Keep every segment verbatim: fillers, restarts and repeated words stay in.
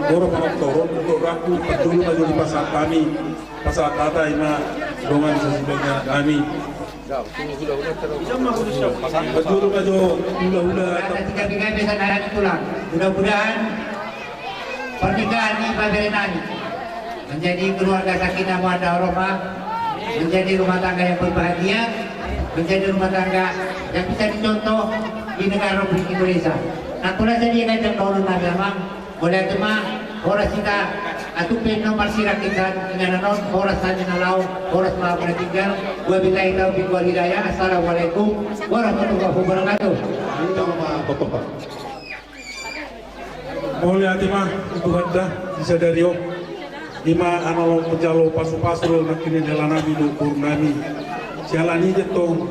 Boru panontoron untuk raku, parjolo ma jo dipasahat hami, pasahat hata i ma dongan sasibanya hami. Parjolo ma jo hula-hula. Tiga-tiga bisa nahan tulang. Mudah-mudahan pernikahan ini, pabere nami, menjadi keluarga sakinah mawaddah warahmah, menjadi rumah tangga yang berbahagia, menjadi rumah tangga yang bisa dicontoh di negara Republik Indonesia. Nah, kalau saya dia ngajak dohonon nami, Amang, mauliate ma, horas hita, atik pe na marsirang hita, inganan on, horas hami na laho, horas ma hami na tinggal. Wabillahi taufiq wal hidayah. Assalamualaikum warahmatullahi wabarakatuh. Mauliate ma tu Tuhanta di sadari on. I ma na laho manjalo pasu-pasu do nangkin hela nami dohot boru nami. Siala ni i tong,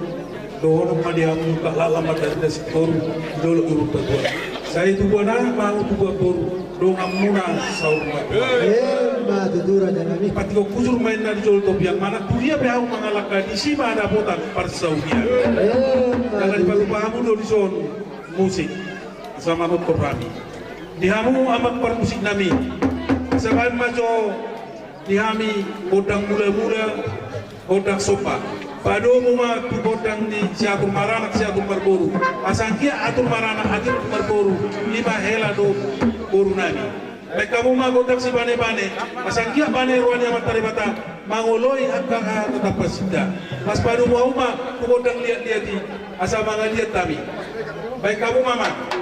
dohonon ma di hamu, lam ma tarida singkoru di dolok ni rumah tua. Sai tubuan anak ma hamu, tubuan boru, donganmuna saur matua. Emma tutu, raja nami. Patikon hujur ma inna di jolo topi, manang tu dia pe hamu mangalangka, disi ma dapotan parsaulian. Emma tutu. Jala dipatupa hamu do dison musik, asa manortor hami. Di hamu amang parmusik nami, asa baen ma jo di hami gondang mula-mula, gondang somba. Padomu ma tu gondang ni si atur maranak, si atur marboru. Asa anggiat atur maranak, atur marboru, i ma hela dohot boru nami. Baen hamu ma gondang sibane-bane, asa anggiat bane roha ni Amanta Debata mangoloi angka hatatap pasinta. Asa padomu hamu ma tu gondang liat-liat i, asa mangaliat hami. Baen hamu ma, Amang.